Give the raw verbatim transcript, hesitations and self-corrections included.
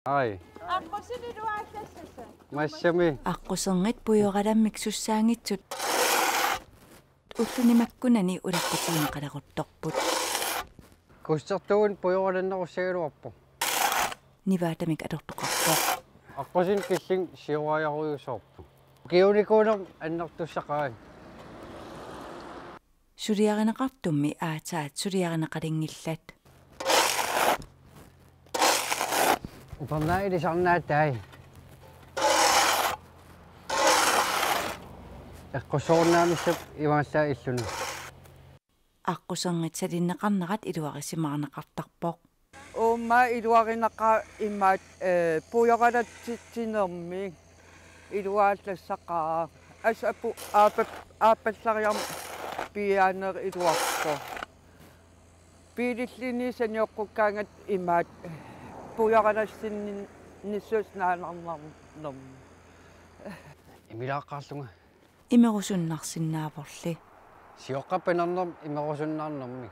Ai. Aqqusineq iluallassasut. Massami. Aqquserngit pujoralammik sussaanngitsut ulluni makkunani ulaqqutigineqaleruttorput. Kustertuun pujoralannerussagaluarpoq. Nivaatamik atortoqarpoq. Aqqusineq killingani siuariarujusoorpoq. Ukiunikuunermi annertussaqaat. Suliarineqartummi aatsaat suliarineqalinngillat. Upernaaq ilisarnaatai. Eqqussuunnaamissap imaassaa illuni. Aqquserngit salinneqarnerat iluarisimaarneqartarpoq. Uuma iluarinaqaaq imaat, eh, pujoralatsitsinermik iluallassaqaaq. Asapu aapap aappallariarmat piiaaneq iluarpoq. Biilillini sanioqqukkaangat imaat pujoralassinnissut naanarnermi. Imilaaqqaarlunga. Imerusunnarsinnaavorli. Sioqqap pinernermi imerusunnarnermi.